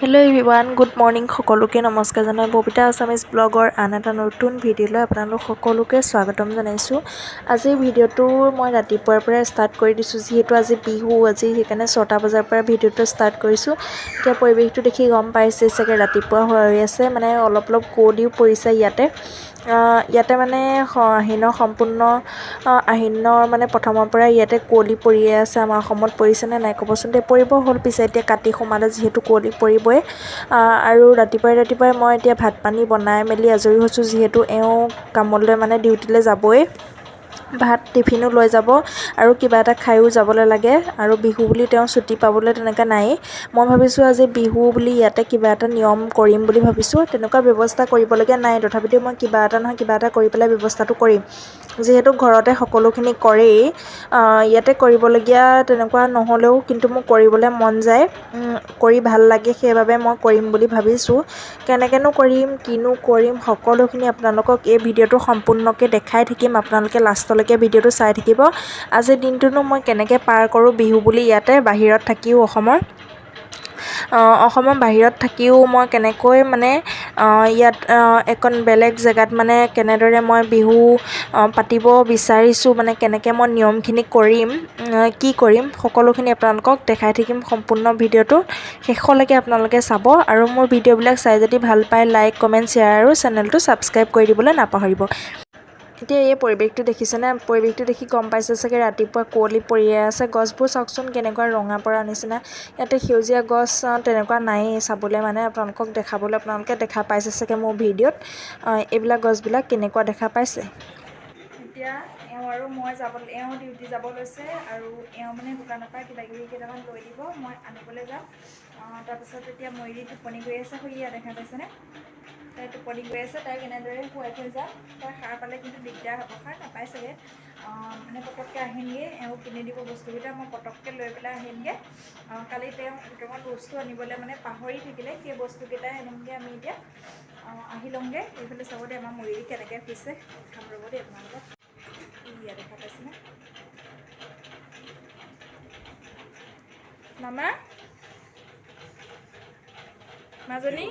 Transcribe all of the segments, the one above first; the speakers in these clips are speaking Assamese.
Hello' everyone, good morning. সকলোকে নমস্কাৰ জনাই ববিতা আছামিজ ব্লগৰ আন এটা নতুন ভিডিঅ'লৈ আপোনালোক সকলোকে স্বাগতম জনাইছোঁ। আজিৰ ভিডিঅ'টো মই ৰাতিপুৱাৰ পৰাই ষ্টাৰ্ট কৰি দিছোঁ, যিহেতু আজি বিহু। আজি সেইকাৰণে 6টা বজাৰ পৰা ভিডিঅ'টো ষ্টাৰ্ট কৰিছোঁ। এতিয়া পৰিৱেশটো দেখি গম পাইছে চাগে, ৰাতিপুৱা হৈ আছে, মানে অলপ অলপ কুঁৱলীও পৰিছে ইয়াতে। ইয়াতে মানে আহিনৰ সম্পূৰ্ণ আহিনৰ মানে প্ৰথমৰ পৰাই ইয়াতে কুঁৱলী পৰিয়ে আছে। আমাৰ অসমত পৰিছেনে নাই ক'বচোন দেই। পৰিব হ'ল পিছে, এতিয়া কাতি সোমালে যিহেতু কুঁৱলী পৰিবই। আৰু ৰাতিপুৱাই ৰাতিপুৱাই মই এতিয়া ভাত পানী বনাই মেলি আজৰি হৈছোঁ, যিহেতু এওঁ কামলৈ মানে ডিউটিলৈ যাবই, ভাত টিফিনো লৈ যাব আৰু কিবা এটা খায়ো যাবলৈ লাগে। আৰু বিহু বুলি তেওঁ ছুটি পাবলৈ তেনেকৈ নায়েই। মই ভাবিছোঁ আজি বিহু বুলি ইয়াতে কিবা এটা নিয়ম কৰিম বুলি ভাবিছোঁ। তেনেকুৱা ব্যৱস্থা কৰিবলগীয়া নাই, তথাপিতো মই কিবা এটা নহয় কিবা এটা কৰি পেলাই ব্যৱস্থাটো কৰিম। যিহেতু ঘৰতে সকলোখিনি কৰেই, ইয়াতে কৰিবলগীয়া তেনেকুৱা নহ'লেও কিন্তু মোৰ কৰিবলৈ মন যায়, কৰি ভাল লাগে, সেইবাবে মই কৰিম বুলি ভাবিছোঁ। কেনেকৈনো কৰিম, কিনো কৰিম, সকলোখিনি আপোনালোকক এই ভিডিঅ'টো সম্পূৰ্ণকৈ দেখাই থাকিম। আপোনালোকে লাষ্টলৈকে ভিডিঅ'টো চাই থাকিব। আজিৰ দিনটোনো মই কেনেকৈ পাৰ কৰোঁ বিহু বুলি ইয়াতে বাহিৰত থাকিও, অসমৰ বাহিৰত থাকিও মই কেনেকৈ মানে ইয়াত এখন বেলেগ জেগাত মানে কেনেদৰে মই বিহু পাতিব বিচাৰিছোঁ, মানে কেনেকৈ মই নিয়মখিনি কৰিম, কি কৰিম, সকলোখিনি আপোনালোকক দেখাই থাকিম। সম্পূৰ্ণ ভিডিঅ'টো শেষলৈকে আপোনালোকে চাব আৰু মোৰ ভিডিঅ'বিলাক চাই যদি ভাল পায়, লাইক, কমেণ্ট, শ্বেয়াৰ আৰু চেনেলটো ছাবস্ক্ৰাইব কৰি দিবলৈ নাপাহৰিব। এতিয়া এই পৰিৱেশটো দেখিছেনে? পৰিৱেশটো দেখি গম পাইছে চাগে, ৰাতিপুৱা কুঁৱলী পৰিয়ে আছে। গছবোৰ চাওকচোন, কেনেকুৱা ৰঙা পৰা নিচিনা। ইয়াতে সেউজীয়া গছ তেনেকুৱা নায়েই চাবলৈ, মানে আপোনালোকক দেখাবলৈ। আপোনালোকে দেখা পাইছে চাগে মোৰ ভিডিঅ'ত, এইবিলাক গছবিলাক কেনেকুৱা দেখা পাইছে। এতিয়া এওঁ আৰু মই যাব, এওঁ ডিউটি যাব লৈছে আৰু এওঁ মানে দোকানৰ পৰা কিবা কিবি কেইটামান লৈ দিব, মই আনিবলৈ যাম। তাৰপিছত এতিয়া ময়ূৰী টোপনি গৈ আছে, শুইয়া দেখা পাইছেনে? তাই টোপনি গৈ আছে, তাইক এনেদৰে শুৱাই থৈ যাম। তাই সাৰ পালে কিন্তু দিগদাৰ হ'ব। সাৰ নাপায় চাগে। মানে পটককৈ আহিমগৈ, এওঁ কিনি দিব বস্তুকেইটা, মই পটককৈ লৈ পেলাই আহিমগৈ। কালি তেওঁ দুটামান বস্তু আনিবলৈ মানে পাহৰি থাকিলে, সেই বস্তুকেইটাই আনিমগৈ আমি। এতিয়া আহি লওঁগৈ। এইফালে চাব দেই, আমাৰ ময়ূৰী কেনেকৈ শুইছে, দেখাম ৰ'ব দেই আপোনালোকক। ইয়া দেখা পাইছেনে? মামা, মাজনী,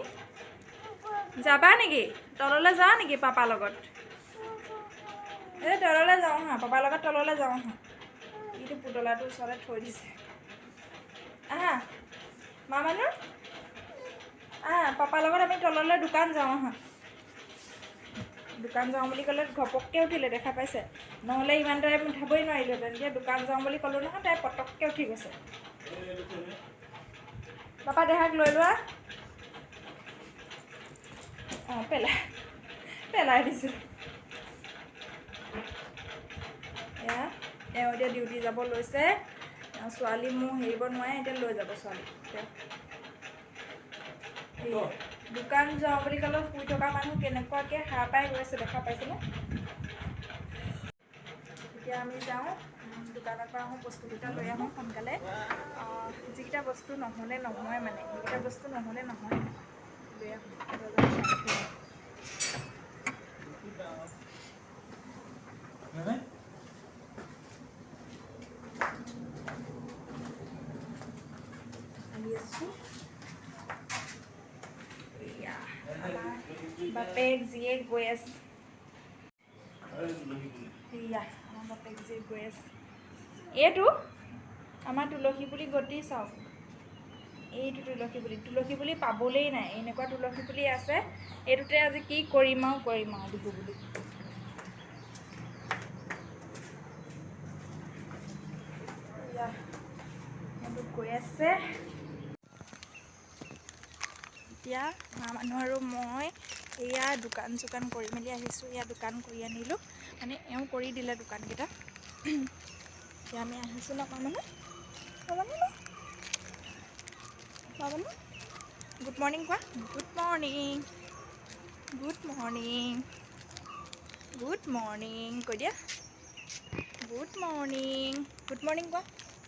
যাবা নেকি? তললৈ যাওঁ নেকি পাপাৰ লগত? এই তললৈ যাওঁ হা, পাপাৰ লগত তললৈ যাওঁ হা। এইটো পুতলাটোৰ ওচৰতে থৈ দিছে। আহা মা মানুহ, আহা, পাপাৰ লগত আমি তললৈ দোকান যাওঁ আহা। দোকান যাওঁ বুলি ক'লে ঘপককৈ উঠিলে, দেখা পাইছে? নহ'লে ইমান টাইম উঠাবই নোৱাৰিলোহেঁতেন। এতিয়া দোকান যাওঁ বুলি ক'লোঁ নহয়, তাই পটককৈ উঠি গৈছে। পাপা দেহাক লৈ লোৱা। অঁ, পেলাই পেলাই দিছোঁ। এয়া এওঁ এতিয়া ডিউটি যাব লৈছে। ছোৱালী মোৰ হেৰিব নোৱাৰে, এতিয়া লৈ যাব ছোৱালী। দোকান যাওঁ বুলি ক'লেও শুই থকা মানুহ কেনেকুৱাকৈ সাৰ পাই গৈছে, দেখা পাইছেনে? এতিয়া আমি যাওঁ, দোকানৰ পৰা আহোঁ, বস্তুকেইটা লৈ আহোঁ সোনকালে। যিকেইটা বস্তু নহ'লে নহয়, মানে সেইকেইটা বস্তু নহ'লে নহয়, লৈ আহোঁ। আহি আছোঁ। বাপেক জীয়েক গৈ আছে। এয়া আমাৰ বাপেক জীয়েক গৈ আছে। এইটো আমাৰ তুলসী পুলি গতি চাওক। এইটো তুলসী পুলি, তুলসী পুলি পাবলেই নাই, এনেকুৱা তুলসী পুলি আছে। এইটোতে আজি কি কৰিম আৰু কৰিম আৰু বিহু বুলি। গৈ আছে এতিয়া মা মানুহ আৰু মই এয়া দোকান চোকান কৰি মেলি আহিছোঁ। এয়া দোকান কৰি আনিলোঁ, মানে এওঁ কৰি দিলে দোকানকেইটা। এতিয়া আমি আহিছোঁ ন মা মানুহ? মা মানুহ, গুড মৰ্ণিং কোৱা। Good morning, good morning, good morning কৈ দিয়া। গুড মৰ্ণিং, গুড মৰ্ণিং কোৱা।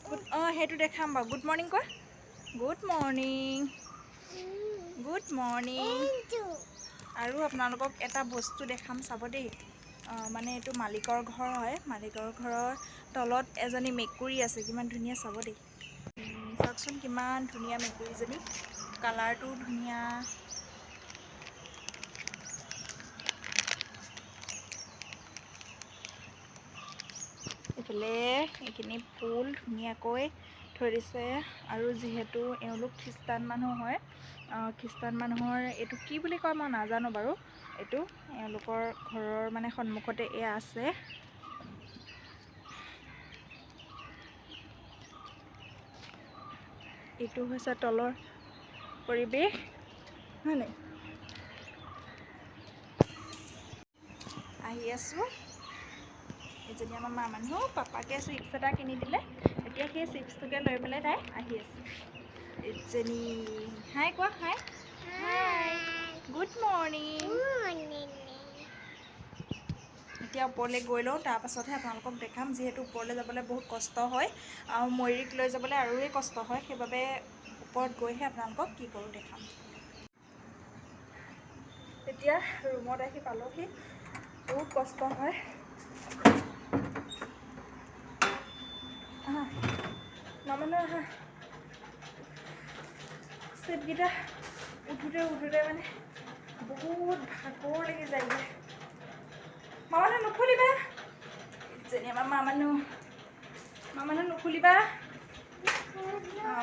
গুড, অঁ, সেইটো দেখাম বাৰু। গুড মৰ্ণিং কোৱা। Good morning, good morning. আৰু আপোনালোকক এটা বস্তু দেখাম, চাব দেই। মানে এইটো মালিকৰ ঘৰ হয়। মালিকৰ ঘৰৰ তলত এজনী মেকুৰী আছে, কিমান ধুনীয়া, চাব দেই। চাওকচোন, কিমান ধুনীয়া মেকুৰীজনী। কালাৰটো ধুনীয়া। এইফালে এইখিনি ফুল ধুনীয়াকৈ থৈ দিছে। আৰু যিহেতু এওঁলোক খ্ৰীষ্টান মানুহ হয়, খ্ৰীষ্টান মানুহৰ এইটো কি বুলি কয় মই নাজানো বাৰু, এইটো এওঁলোকৰ ঘৰৰ মানে সন্মুখতে এয়া আছে। এইটো হৈছে তলৰ পৰিৱেশ, হয় নাই? আহি আছোঁ। এজনী আমাৰ মা মানুহ, পাপাকে চিপছ এটা কিনি দিলে, এতিয়া সেই চিপছটোকে লৈ পেলাই তাই আহি আছে। এজনী হাই কোৱা, হাই হাই, গুড মৰ্ণিং। এতিয়া ওপৰলৈ গৈ লওঁ, তাৰপাছতহে আপোনালোকক দেখাম। যিহেতু ওপৰলৈ যাবলৈ বহুত কষ্ট হয় আৰু ময়ূৰীক লৈ যাবলৈ আৰুৱে কষ্ট হয়, সেইবাবে ওপৰত গৈহে আপোনালোকক কি কৰোঁ দেখাম। এতিয়া ৰুমত আহি পালোহি, বহুত কষ্ট হয়। আহা মামানো আহা, ষ্টেপকেইটা উঠোঁতে উঠোঁতে মানে বহুত ভাগৰ লাগি যায়গৈ। মামা নুখুলিবা, যেনে আমাৰ মা মানুহ, মা মানুহ নুখুলিবা।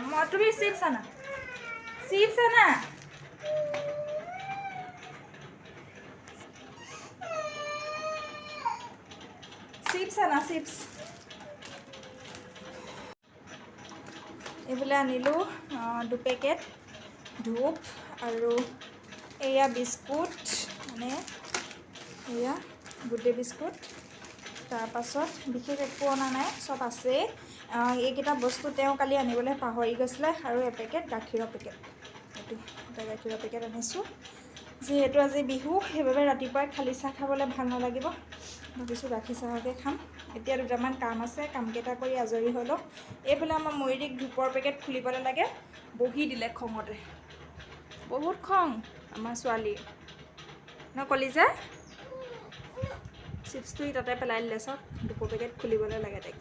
মই তুমি চিপছ আনা, চিপছ আনা। চিপছ আনা, চিপছ। এইফালে আনিলোঁ দুপেকেট ধূপ আৰু এয়া বিস্কুট, মানে এয়া গুড ডে বিস্কুট। তাৰপাছত বিশেষ একো অনা নাই, চব আছেই। এইকেইটা বস্তু তেওঁ কালি আনিবলৈ পাহৰি গৈছিলে। আৰু এপেকেট গাখীৰৰ পেকেট, এইটো এটা গাখীৰৰ পেকেট আনিছোঁ। যিহেতু আজি বিহু, সেইবাবে ৰাতিপুৱাই খালী চাহ খাবলৈ ভাল নালাগিব, ভাবিছোঁ গাখীৰ চাহকে খাম। এতিয়া দুটামান কাম আছে, কামকেইটা কৰি আজৰি হৈ লওঁ। এইফালে আমাৰ ময়ূৰীক ধূপৰ পেকেট খুলিবলৈ লাগে, বহি দিলে খঙতে, বহুত খং আমাৰ ছোৱালীৰ ন কলিজা। চিপছটো তাতে পেলাই দিলে, চাওক ধূপৰ পেকেট খুলিবলৈ লাগে তাইক।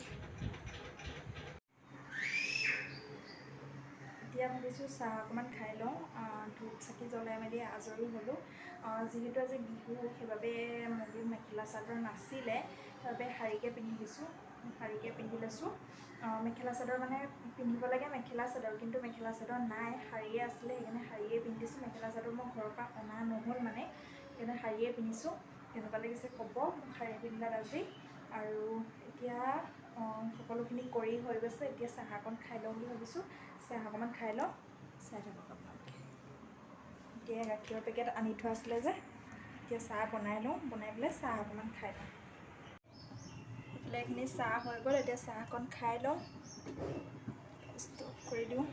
এতিয়া ভাবিছোঁ চাহ অকণমান খাই লওঁ। ধূপ চাকি জ্বলাই মেলি আজৰি হ'লোঁ। যিহেতু আজি বিহু, সেইবাবে মন্দিৰত মেখেলা চাদৰ নাছিলে, সেইবাবে শাৰীকে পিন্ধি দিছোঁ, শাৰীকে পিন্ধি লৈছোঁ। মেখেলা চাদৰ মানে পিন্ধিব লাগে মেখেলা চাদৰ, কিন্তু মেখেলা চাদৰ নাই, শাৰীয়ে আছিলে, সেইকাৰণে শাৰীয়ে পিন্ধিছোঁ। মেখেলা চাদৰ মই ঘৰৰ পৰা অনা নহ'ল মানে, সেইকাৰণে শাৰীয়ে পিন্ধিছোঁ। কেনেকুৱা লাগিছে ক'ব মোক শাৰী পিন্ধাত আজি। আৰু এতিয়া সকলোখিনি কৰি হৈ গৈছে, এতিয়া চাহ অকণ খাই লওঁ বুলি ভাবিছোঁ। চাহ অকণমান খাই লওঁ, চাই থাকক আপোনালোকে। এতিয়া গাখীৰৰ পেকেট আনি থোৱা আছিলে যে, এতিয়া চাহ বনাই লওঁ, বনাই পেলাই চাহ অকণমান খাই লওঁ। এইফালে এইখিনি চাহ হৈ গ'ল, এতিয়া চাহ অকণ খাই লওঁ, ষ্টভ কৰি দিওঁ।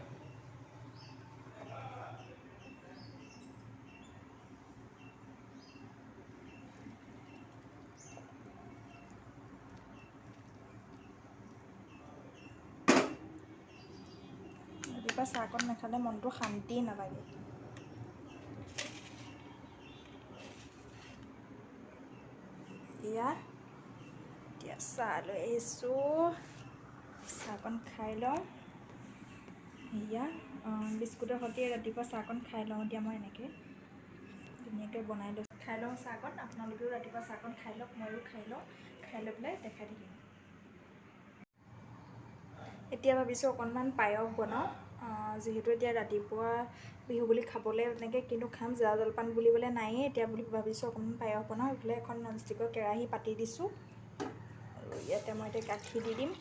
ৰাতিপুৱা চাহকণ নাখালে মনটো শান্তি নালাগে। এয়া এতিয়া চাহ লৈ আহিছোঁ, চাহকণ খাই লওঁ। এয়া বিস্কুটৰ সৈতে ৰাতিপুৱা চাহকণ খাই লওঁ। এতিয়া মই এনেকৈ ধুনীয়াকৈ বনাই লৈছোঁ, খাই লওঁ চাহকণ। আপোনালোকেও ৰাতিপুৱা চাহকণ খাই লওক, ময়ো খাই লওঁ, খাই লৈ পেলাই দেখাই থাকিম। এতিয়া ভাবিছোঁ অকণমান পায়স বনাওঁ, যিহেতু এতিয়া ৰাতিপুৱা বিহু বুলি খাবলৈ তেনেকৈ কিন্তু খাম, জা জলপান বুলিবলৈ নায়েই এতিয়া বুলি ভাবিছোঁ অকণমান পায়স বনাওঁ। এইফালে এখন ননষ্টিকৰ কেৰাহী পাতি দিছোঁ আৰু ইয়াতে মই এতিয়া গাখীৰ দি দিম।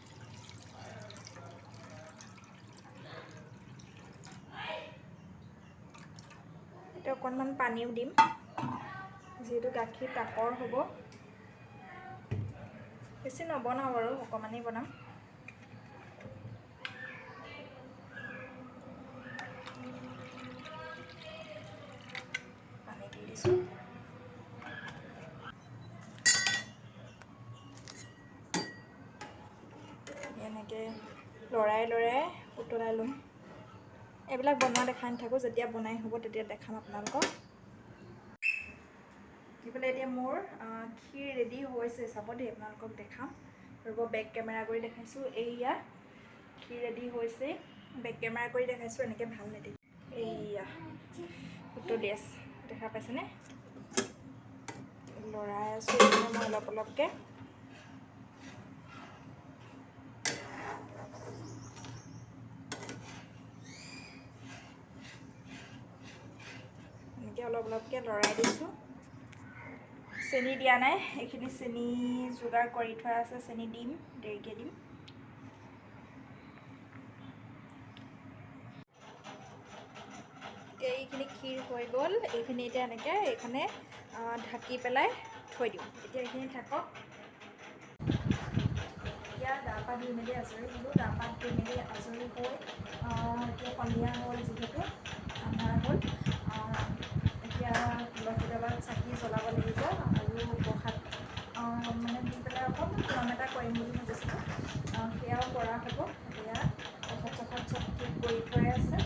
এতিয়া অকণমান পানীও দিম, যিহেতু গাখীৰ তাকৰ হ'ব, বেছি নবনাওঁ বাৰু, অকণমানেই বনাম। পানী দি দিছোঁ। এনেকৈ লৰাই লৰাই উতলাই ল'ম। এইবিলাক বনোৱা দেখাই নাথাকোঁ, যেতিয়া বনাই হ'ব তেতিয়া দেখাম আপোনালোকক। ইফালে এতিয়া মোৰ ক্ষীৰ ৰেডি হৈছে, চাব দেই, আপোনালোকক দেখাম। ৰ'ব, বেক কেমেৰা কৰি দেখাইছোঁ। এইয়া ক্ষীৰ ৰেডি হৈছে, বেক কেমেৰা কৰি দেখাইছোঁ, এনেকৈ ভাল নেদেখি। এইয়া উতলি আছে, দেখা পাইছেনে? লৰাই আছোঁ মানে মই অলপ অলপকৈ। এনেকৈ অলপ অলপকৈ লৰাই দিছোঁ। চেনি দিয়া নাই, এইখিনি চেনি যোগাৰ কৰি থোৱা আছে, চেনি দিম, দেৰিকৈ দিম। এতিয়া এইখিনি ক্ষীৰ হৈ গ'ল। এইখিনি এতিয়া এনেকৈ এইখনে ঢাকি পেলাই থৈ দিওঁ। এতিয়া এইখিনি থাকক। এতিয়া গা পা ধুই মেলি আজৰি হ'লোঁ। গা পা ধুই মেলি আজৰি হৈ এতিয়া সন্ধিয়া হ'ল, যিহেতু আন্ধাৰ হ'ল। এতিয়া তুলসী তলত চাকি জ্বলাব লাগিব আৰু প্ৰসাদ মানে দি পেলাই অকণমান নিয়ম এটা কৰিম বুলি ভাবিছিলোঁ, সেয়াও কৰা হ'ব। এয়া প্ৰসাদ চসাদ চব ঠিক কৰি থৈ আছে।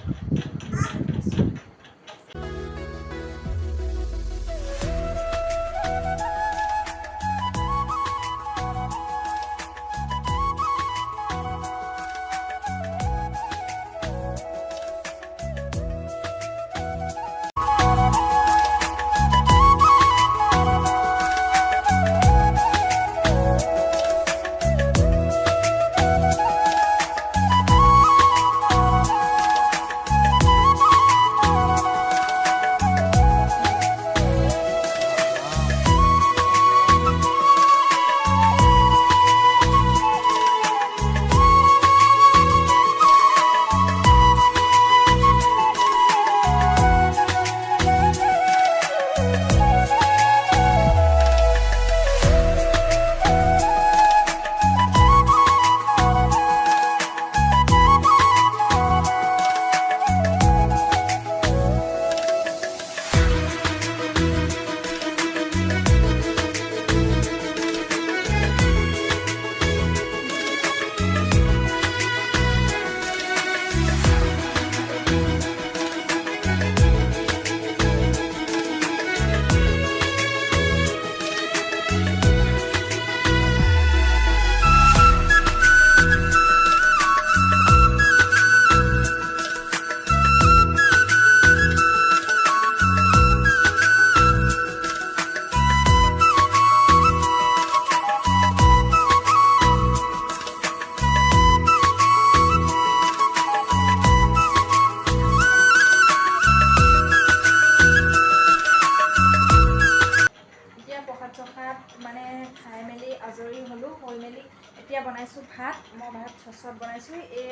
মানে খাই মেলি আজৰি হ'লোঁ। হৈ মেলি এতিয়া বনাইছোঁ ভাত। মই ভাত চচত বনাইছোঁ। এই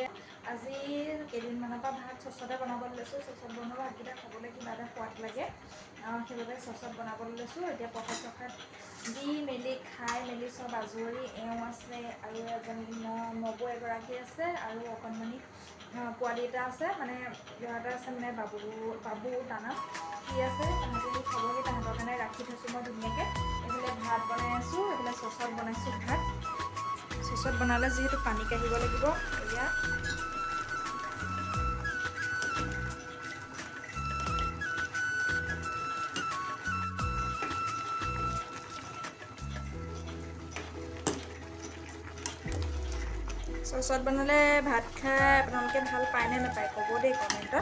আজি কেইদিনমানৰ পৰা ভাত চচতে বনাবলৈ লৈছোঁ। চচত বনোৱা ভাতকেইটা খাবলৈ কিবা এটা সোৱাদ লাগে, সেইবাবে চচত বনাবলৈ লৈছোঁ। এতিয়া প্ৰসাদ চসাদ দি মেলি খাই মেলি চব আজৰি। এওঁ আছে আৰু এজন নবৌ এগৰাকী আছে আৰু অকণমানি পোৱালি এটা আছে, মানে ল'ৰা এটা আছে, মানে বাবু বাবু তাৰ নাম, সি আছে। তাহাঁতি খাবহি, তাহাঁতৰ কাৰণে ৰাখি থৈছোঁ মই ধুনীয়াকৈ। এইফালে ভাত বনাই আছোঁ, এইফালে চচত বনাইছোঁ ভাত। চচত বনালে যিহেতু পানী কাঢ়িব লাগিব। এয়া চচত বনালে ভাত খাই আপোনালোকে ভাল পায় নে নাপায় ক'ব দেই কমেণ্টত।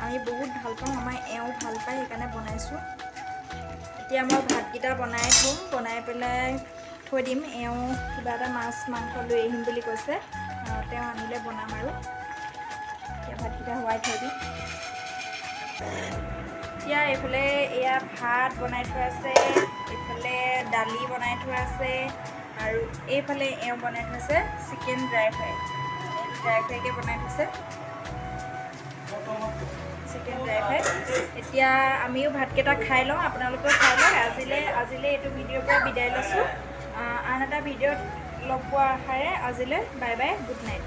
আমি বহুত ভাল পাওঁ, আমাৰ এওঁ ভাল পায়, সেইকাৰণে বনাইছোঁ। এতিয়া মই ভাতকেইটা বনাই থ'ম, বনাই পেলাই থৈ দিম। এওঁ কিবা এটা মাছ মাংস লৈ আহিম বুলি কৈছে, তেওঁ আনিলে বনাম আৰু। এতিয়া ভাতকেইটা হোৱাই থৈ দিম। এতিয়া এইফালে এয়া ভাত বনাই থোৱা আছে, এইফালে দালি বনাই থোৱা আছে আৰু এইফালে এওঁ বনাই থৈছে চিকেন ড্ৰাই ফ্ৰাই। ড্ৰাই ফ্ৰাইকৈ বনাই থৈছে চিকেন ড্ৰাই ফ্ৰাই। এতিয়া আমিও ভাতকেইটা খাই লওঁ, আপোনালোকেও খাই লওক। আজিলৈ এইটো ভিডিঅ'ৰ পৰা বিদায় লৈছোঁ। আন এটা ভিডিঅ'ত লগ পোৱাৰ আশাৰে আজিলৈ বাই বাই, গুড নাইট।